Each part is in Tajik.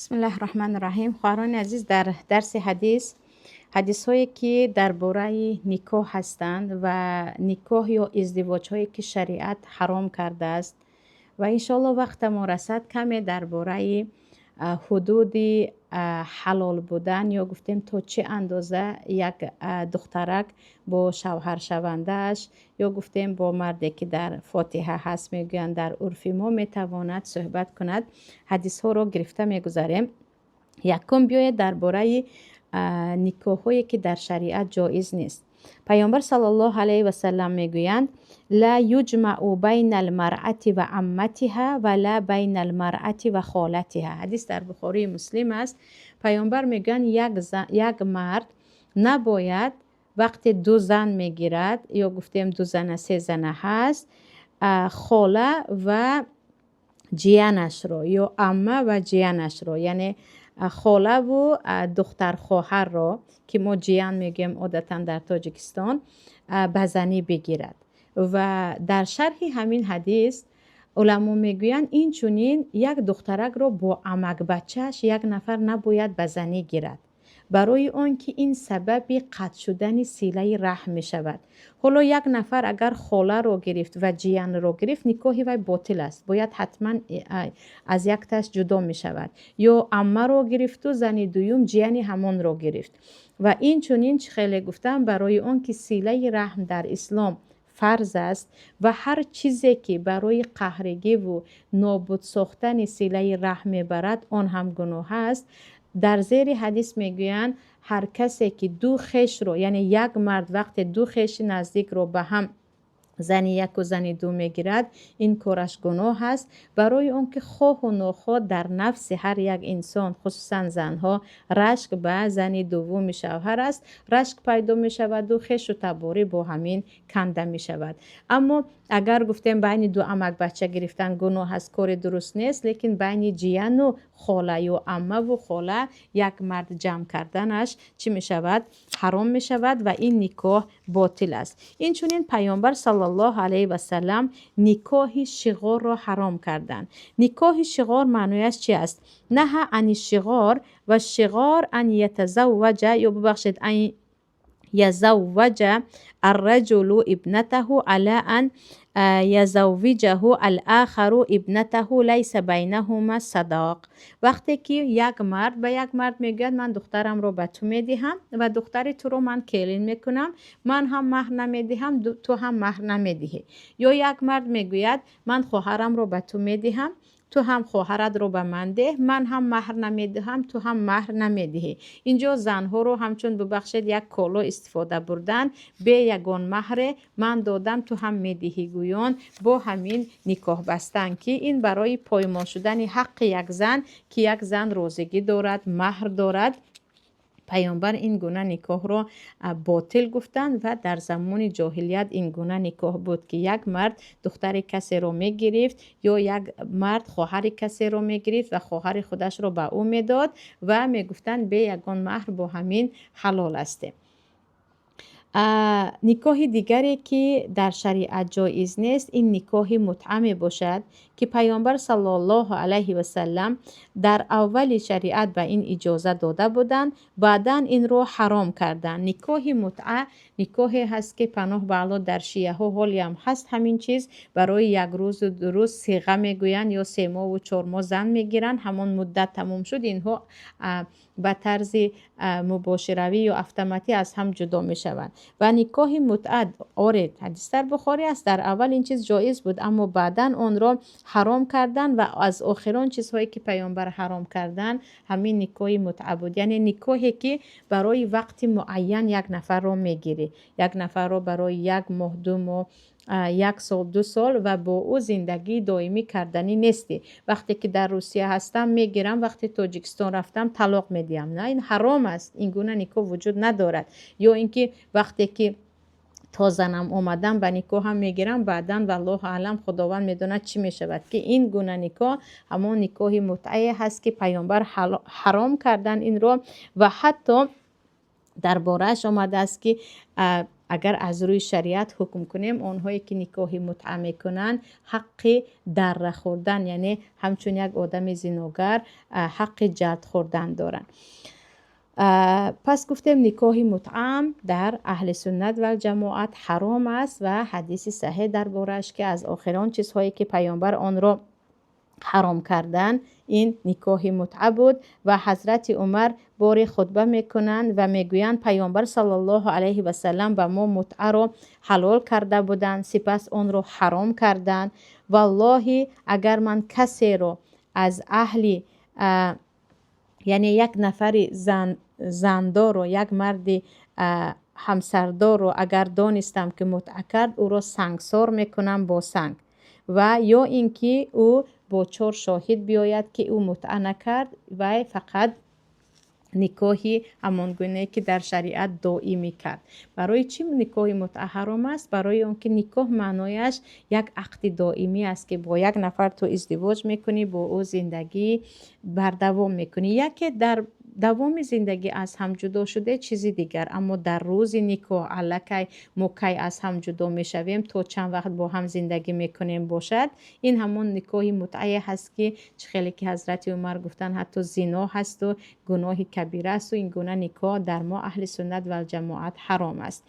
Бисмиллаҳи раҳмани раҳим. Хоҳарони азиз, дар дарси ҳадис, ҳадисҳое, ки дар бораи никоҳ ҳастанд ва никоҳ ё издивоҷҳое, ки шариат ҳаром кардааст, ва иншоалло, вақтамон расад, каме дар бораи ҳудуди ҳалол будан ё гуфтем, то чӣ андоза як духтарак бо шавҳаршавандааш ё гуфтем, бо марде, ки дар фотиҳа ҳаст, мегӯянд дар урфи мо, метавонад суҳбат кунад, ҳадисҳоро гирифта мегузарем. Якум, биёед дар бораи никоҳҳое, ки дар шариат ҷоиз нест. Пайғамбар саллаллоҳу алайҳи васаллам мегӯянд: "Ла юҷмау байна алмаръати ва амматиҳа ва ла байна алмаръати ва холатиҳа". Ҳадис дар Бухории Муслим аст. Пайғамбар мегӯянд, як мард набояд, вақте ду зан мегирад ё гуфтем, ду зана, се зана ҳаст, хола ва ҷиянашро ё амма ва ҷиянашро, яъне холаву духтархоҳарро, ки мо ҷиян мегӯем одатан дар Тоҷикистон, ба занӣ бигирад. Ва дар шарҳи ҳамин ҳадис уламо мегӯянд, инчунин як духтаракро бо амакбачааш як нафар набояд ба занӣ гирад, барои он ки ин сабаби қатъ шудани силаи раҳм мешавад. Ҳоло як нафар агар холаро гирифт ва ҷиянро гирифт, никоҳи вай ботил аст, бояд ҳатман аз якташ ҷудо мешавад. Ё аммаро гирифту зани дуюм ҷияни ҳамонро гирифт. Ва инчунин, чӣ хеле гуфтам, барои он ки силаи раҳм дар ислом фарз аст ва ҳар чизе, ки барои қаҳригиву нобуд сохтани силаи раҳм мебарад, он ҳам гуноҳ аст. Дар зери ҳадис мегӯянд, ҳар касе ки ду хешро, яъне як мард вақте ду хеши наздикро ба ҳам зани яку зани ду мегирад, ин кораш гуноҳ аст, барои он ки хоҳу нохоҳ дар нафси ҳар як инсон, хусусан занҳо, рашк ба зани дуввуми шавҳар аст, рашк пайдо мешаваду хешу таборӣ бо ҳамин канда мешавад. Аммо агар гуфтем, байни ду амакбача гирифтан гуноҳ аст, кори дуруст нест, лекин байни ҷияну хола ё аммаву хола як мард ҷамъ карданаш чӣ мешавад? Ҳаром мешавад ва ин никоҳ ботил аст. Инчунин Пайғамбар саллаллоҳу алайҳи васаллам никоҳи шиғорро ҳаром карданд. Никоҳи шиғор маънояш чи аст? Наҳа ани шиғор ва шиғор ан ятазавваҷа, ё бубахшед, ан язавваҷа арраҷулу ибнатаҳу ала ан язаввиҷаҳу алахару ибнатаҳу лайса байнаҳума садоқ. Вақте ки як мард ба як мард мегӯяд: "Ман духтарамро ба ту медиҳам ва духтари туро ман келин мекунам, ман ҳам маҳр намедиҳам, ту ҳам маҳр намедиҳӣ". Ё як мард мегӯяд: "Ман хоҳарамро ба ту медиҳам, ту ҳам хоҳаратро ба ман деҳ, ман ҳам маҳр намедиҳам, ту ҳам маҳр намедиҳӣ". Инҷо занҳоро ҳамчун, бубахшед, як коло истифода бурдан, бе ягон маҳре, ман додам, ту ҳам медиҳӣ гӯён бо ҳамин никоҳ бастан, ки ин барои поймол шудани ҳаққи як зан, ки як зан розигӣ дорад, маҳр дорад. Пайғамбар ин гуна никоҳро ботил гуфтанд. Ва дар замони ҷоҳилият ин гуна никоҳ буд, ки як мард духтари касеро мегирифт ё як мард хоҳари касеро мегирифт ва хоҳари худашро ба ӯ медод ва мегуфтанд, бе ягон маҳр бо ҳамин ҳалол ҳастем. Никоҳи дигаре, ки дар шариат ҷоиз нест, ин никоҳи мутъа мебошад, ки Пайғамбар саллаллоҳу алайҳи васаллам дар аввали шариат ба ин иҷоза дода буданд, баъдан инро ҳаром карданд. Никоҳи мутъа никоҳе ҳаст, ки, паноҳ ба Аллоҳ, дар шияҳо ҳолиам ҳаст ҳамин чиз. Барои як рӯзу 2 рӯз сиға мегӯянд ё 3 моҳу 4 моҳ зан мегиранд, ҳамон муддат тамом шуд, инҳо ба тарзи мубоширавӣ ё автоматӣ аз ҳам ҷудо мешаванд. Ва никоҳи мутъа, оре, ҳадис дар Бухорӣ аст, дар аввал ин чиз ҷоиз буд, аммо баъдан онро ҳаром карданд. Ва аз охирон чизҳое, ки Пайғамбар ҳаром карданд, ҳамин никоҳи мутъа буд, яъне никоҳе, ки барои вақти муайян як нафарро мегирӣ, як нафарро барои як моҳ, 2 моҳ, як сол, 2 сол ва бо ӯ зиндагии доимӣ карданӣ нестӣ. Вақте ки дар Русия ҳастам, мегирам, вақте Тоҷикистон рафтам, талоқ медиҳам. На, ин ҳаром аст, ин гуна никоҳ вуҷуд надорад. Ё ин ки вақте ки то занам омадам, ба никоҳам мегирам, баъдан валлоҳу аълам, Худованд медонад, чӣ мешавад. Ки ин гуна никоҳ ҳамон никоҳи мутъае ҳаст, ки Пайғамбар ҳаром кардан инро. Ва ҳатто дар борааш омадааст, ки Агар аз рӯи шариат ҳукм кунем, онҳое ки никоҳи мутъа мекунанд, ҳаққи дарра хӯрдан, яъне ҳамчун як одами зиногар ҳаққи ҷалд хӯрдан доранд. Пас гуфтем, никоҳи мутъаам дар аҳли суннат вал ҷамоат ҳаром аст ва ҳадиси саҳеҳ дар борааш, ки аз охирон чизҳое ки паёмбар онро ҳаром кардан, ин никоҳи мутъа буд. Ва ҳазрати Умар боре хутба мекунанд ва мегӯянд: паёмбар саллаллоҳу алайҳи васаллам ба мо мутъаро ҳалол карда буданд, сипас онро ҳаром карданд. Валлоҳи, агар ман касеро аз аҳли, яъне як нафари зандорро, як марди ҳамсардорро агар донистам, ки мутъа кард, ӯро сангсор мекунам бо санг, ва ё ин ки ӯ бо 4 шоҳид биёяд, ки ӯ мутъа накард, вай фақат никоҳи ҳамон гунае ки дар шариат доимӣ кард. Барои чӣ никоҳи мутъа ҳаром аст? Барои он ки никоҳ маънояш як ақди доимӣ аст, ки бо як нафар ту издивоҷ мекунӣ, бо ӯ зиндагӣ бардавом мекунӣ. Яке дар давоми зиндагӣ аз ҳам ҷудо шуде, чизи дигар, аммо дар рӯзи никоҳ аллакай мо кай аз ҳам ҷудо мешавем, то чанд вақт бо ҳам зиндагӣ мекунем бошад, ин ҳамон никоҳи мутъае ҳаст, ки чӣ хеле ки ҳазрати Умар гуфтанд, ҳатто зино ҳасту гуноҳи кабира асту ин гуна никоҳ дар мо аҳли суннат валҷамоат ҳаром аст.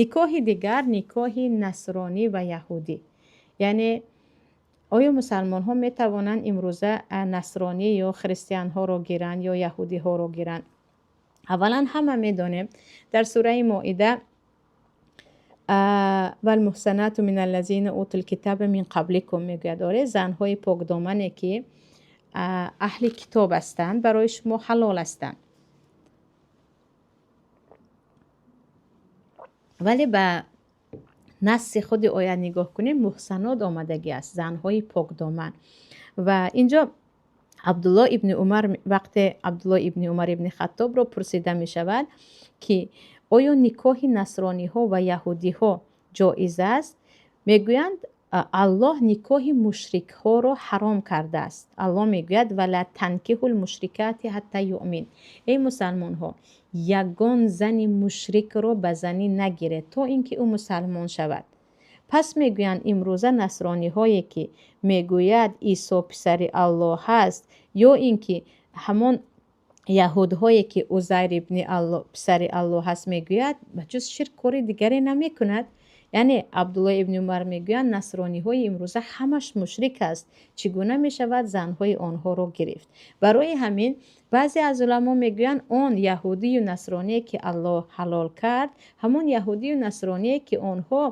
Никоҳи дигар, никоҳи насронӣ ва яҳудӣ. Яъне оё мусалмонҳо метавонанд имрӯза насронӣ ё христианҳоро гиранд ё яҳудиҳоро гиранд? Аввалан, ҳама медонем, дар сураи Моида «валмуҳсанату мин аллазина утул китаба мин қабликум» мегӯяд. Оре, занҳои покдомане ки аҳли китоб ҳастанд, барои шумо ҳалол ҳастанд. Вале ба насси худи оят нигоҳ кунем, муҳсанот омадагӣ аст, занҳои покдоман. Ва инҷо Абдулло ибни Умар, вақте Абдулло ибни Умар ибни Хаттобро пурсида мешавад, ки оё никоҳи насрониҳо ва яҳудиҳо ҷоиз аст, мегӯянд: Аллоҳ никоҳи мушрикҳоро ҳаром кардааст. Аллоҳ мегӯяд: «Вала танкиҳул мушрикати ҳатта юъмин». Эй мусалмонҳо, ягон зани мушрикро ба занӣ нагиред, то ин ки ӯ мусалмон шавад. Пас мегӯянд, имрӯза насрониҳое ки мегӯяд, Исо писари Аллоҳ ҳаст, ё ин ки ҳамон яҳудҳое ки Узайр ибни Аллоҳ писари Аллоҳ ҳаст мегӯяд, ба ҷуз ширк кори дигаре намекунад. Яъне Абдулло ибни Умар мегӯянд, насрониҳои имрӯза ҳамаш мушрик аст, чӣ гуна мешавад занҳои онҳоро гирифт? Барои ҳамин баъзе аз уламо мегӯянд, он яҳудию насроние ки Аллоҳ ҳалол кард, ҳамон яҳудию насроние ки онҳо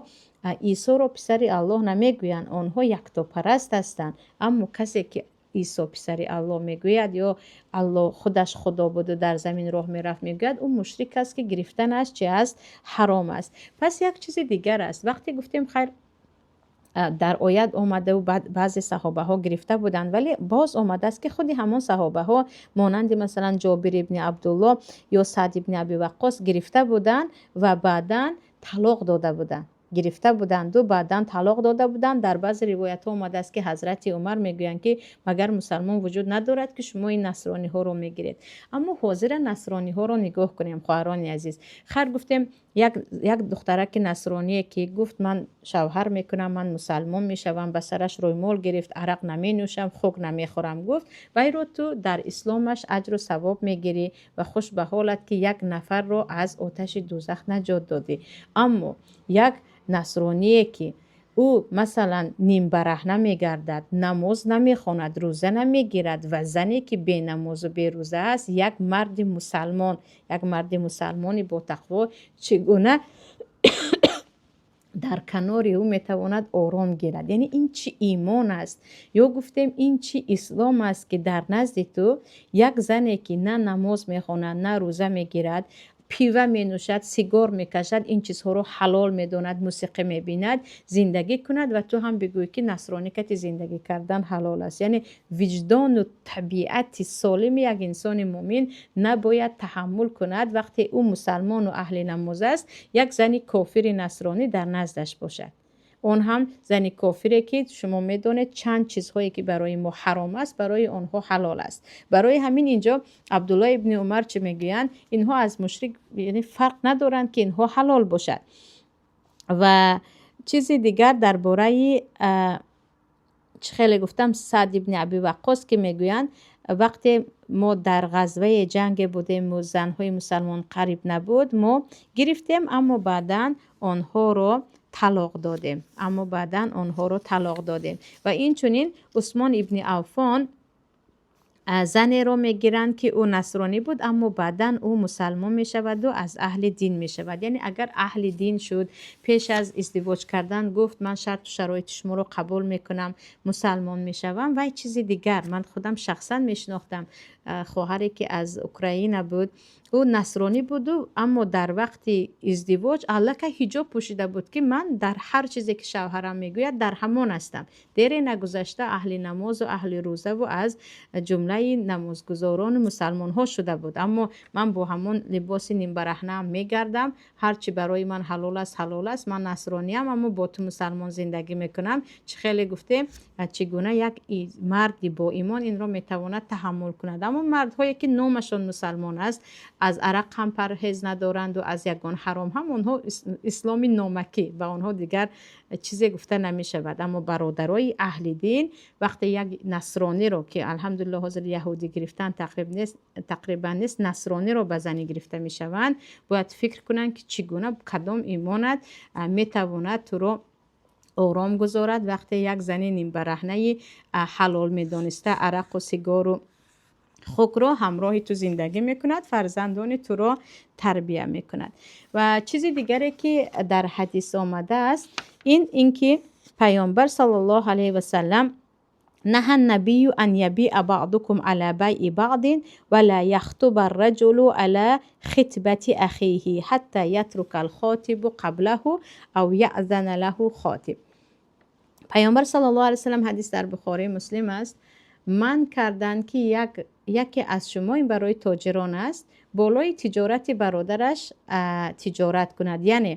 Исоро писари Аллоҳ намегӯянд, онҳо яктопараст ҳастанд. Аммо касе ки Исо писари Аллоҳ мегӯяд ё Аллоҳ худаш худо буду дар замин роҳ мерафт мегӯяд, ӯ мушрик аст, ки гирифтанаш чи аст? Ҳаром аст. Пас як чизи дигар аст. Вақте гуфтем, хайр, дар оят омадаву баъзе саҳобаҳо гирифта буданд, вале боз омадааст, ки худи ҳамон саҳобаҳо, монанди масалан Ҷобир ибни Абдулло ё Саъд ибни Аби Ваққос, гирифта буданд ва баъдан талоқ дода буданд. Гирифта буданду баъдан талоқ дода буданд. Дар баъзе ривоятҳо омадааст, ки ҳазрати Умар мегӯянд, ки магар мусалмон вуҷуд надорад, ки шумо ин насрониҳоро мегиред? Аммо ҳозира насрониҳоро нигоҳ кунем, хоҳарони азиз. Хайр, гуфтем, як духтараки насроние ки гуфт, ман шавҳар мекунам, ман мусалмон мешавам, ба сараш рӯймол гирифт, арақ наменӯшам, хок намехӯрам гуфт, вайро ту дар исломаш аҷру савоб мегирӣ ва хуш ба ҳолат, ки як нафарро аз оташи дӯзах наҷот додӣ. Аммо як насроние ки ӯ масалан нимбараҳна мегардад, намоз намехонад, рӯза намегирад, ва зане ки бенамозу берӯза аст, як марди мусалмон, як марди мусалмони ботақво чӣ гуна дар канори ӯ метавонад ором гирад? Яъне ин чӣ имон аст ё гуфтем, ин чӣ ислом аст, ки дар назди ту як зане ки на намоз мехонад, на рӯза мегирад, пива менӯшад, сигор мекашад, ин чизҳоро ҳалол медонад, мусиқӣ мебинад, зиндагӣ кунад ва ту ҳам бигӯӣ, ки насронӣ кати зиндагӣ кардан ҳалол аст? Яъне виҷдону табиати солими як инсони муъмин набояд таҳаммул кунад, вақте ӯ мусалмону аҳли намоз аст, як зани кофири насронӣ дар наздаш бошад, он ҳам зани кофире, ки шумо медонед, чанд чизҳое ки барои мо ҳаром аст, барои онҳо ҳалол аст. Барои ҳамин инҷо Абдулло ибни Умар чӣ мегӯянд? Инҳо аз мушрик, яъне фарқ надоранд, ки инҳо ҳалол бошад. Ва чизи дигар дар бораи, чӣ хеле гуфтам, Саъд ибни Аби Ваққос, ки мегӯянд, вақте мо дар ғазваи ҷанге будему занҳои мусалмон қариб набуд, мо гирифтем, аммо баъдан онҳоро талоқ додем, аммо баъдан онҳоро талоқ додем. Ва инчунин Усмон ибни Аффон занеро мегиранд, ки ӯ насронӣ буд, аммо баъдан ӯ мусалмон мешаваду аз аҳли дин мешавад. Яъне агар аҳли дин шуд, пеш аз издивоҷ кардан гуфт: «Ман шарту шароити шуморо қабул мекунам, мусалмон мешавам», вай чизи дигар. Ман худам шахсан мешинохтам хоҳаре, ки аз Украина буд, ӯ насронӣ буду, аммо дар вақти издивоҷ аллакай ҳиҷоб пӯшида буд, ки ман дар ҳар чизе, ки шавҳарам мегӯяд, дар ҳамон ҳастам. Дере нагузашта аҳли намозу аҳли рӯзаву аз ҷумлаи намозгузорону мусалмонҳо шуда буд. Аммо ман бо ҳамон либоси нимбараҳнаам мегардам, ҳар чӣ барои ман ҳалол аст, ҳалол аст, ман насрониям, аммо бо ту мусалмон зиндагӣ мекунам. Чӣ хеле гуфтем, чӣ гуна як марди боимон инро метавонад таҳаммул кунад? Аммо мардҳое, ки номашон мусалмон аст, аз арақ ҳам парҳез надоранду аз ягон ҳаром ҳам, онҳо исломи номакӣ, ба онҳо дигар чизе гуфта намешавад. Аммо бародарои аҳли дин, вақте як насрониро, ки алҳамдулилло ҳозир яҳудӣ гирифтан тақрибан нест, насрониро ба занӣ гирифта мешаванд, бояд фикр кунанд, ки чӣ гуна, кадом имонат метавонад туро ором гузорад, вақте як зани нимбараҳнаи ҳалол медониста арақу сигору хукро ҳамроҳи ту зиндагӣ мекунад, фарзандони туро тарбия мекунад. Ва чизи дигаре, ки дар ҳадис омадааст, ин ки Паёмбар саллаллоҳу алайҳи васаллам: «Наҳа набию ан ябиа баъдукум ала байи баъдин ва ла яхтуба арраҷулу ала хитбати ахиҳи ҳатта ятрука алхотибу қаблаҳу ав яъзана лаҳу хотиб». Паёмбар саллаллоҳу алайҳи васаллам, ҳадис дар Бухории Муслим аст, манъ карданд, ки яке аз шумо, ин барои тоҷирон аст, болои тиҷорати бародараш тиҷорат кунад, яъне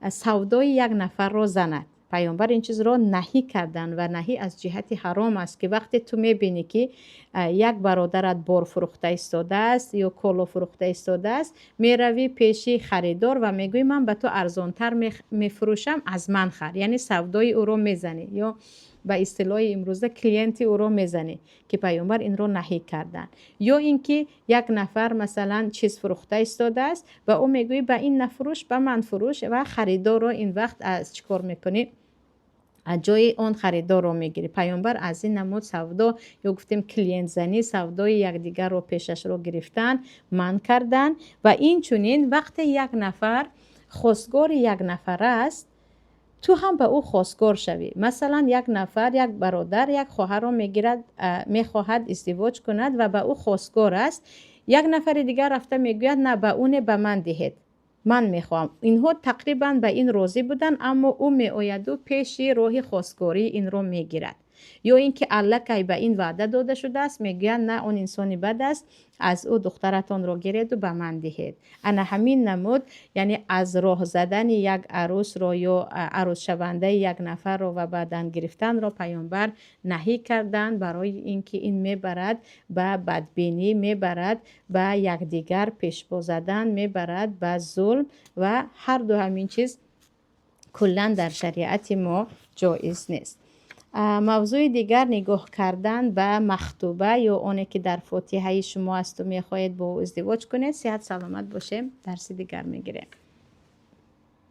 савдои як нафарро занад. Паёмбар ин чизро наҳӣ карданд ва наҳӣ аз ҷиҳати ҳаром аст, ки вақте ту мебинӣ, ки як бародарат бор фурӯхта истодааст ё коло фурӯхта истодааст, меравӣ пеши харидор ва мегӯӣ: «Ман ба ту арзонтар мефурӯшам, аз ман хар», яъне савдои ӯро мезанӣ ё ба истилоҳи имрӯза клиенти ӯро мезанӣ, ки Паёмбар инро наҳӣ карданд. Ё ин ки як нафар, масалан, чиз фурӯхта истодааст ва ӯ мегӯӣ: «Ба ин нафурӯш, ба ман фурӯш», ва харидорро ин вақт аз чӣ кор мекунӣ? Аз ҷои он харидорро мегирӣ. Паёмбар аз ин намуд савдо ё гуфтем клиентзанӣ, савдои якдигарро пешашро гирифтан манъ карданд. Ва инчунин вақте як нафар хостгори як нафар аст, ту ҳам ба ӯ хостгор шавӣ. Масалан, як нафар, як бародар як хоҳарро мегирад, мехоҳад издивоҷ кунад ва ба ӯ хостгор аст. Як нафари дигар рафта мегӯяд: «На, ба ӯ не, ба ман диҳед, ман мехоҳам». Инҳо тақрибан ба ин розӣ буданд, аммо ӯ меояду пеши роҳи хостгории инро мегирад. Ё ин ки аллакай ба ин ваъда дода шудааст, мегӯянд: «На, он инсони бад аст, аз ӯ духтаратонро гиреду ба ман диҳед». Ана ҳамин намуд, яъне аз роҳ задани як арӯсро ё арӯсшавандаи як нафарро ва баъдан гирифтанро Паёмбар наҳӣ карданд, барои ин ки ин мебарад ба бадбинӣ, мебарад ба якдигар пешпо задан, мебарад ба зулм ва ҳарду ҳамин чиз куллан дар шариати мо ҷоиз нест. Мавзӯи дигар: нигоҳ кардан ба махтуба ё оне, ки дар фотиҳаи шумо асту мехоҳед бо ӯ издивоҷ кунед. Сиҳат саломат бошем, дарси дигар мегирем.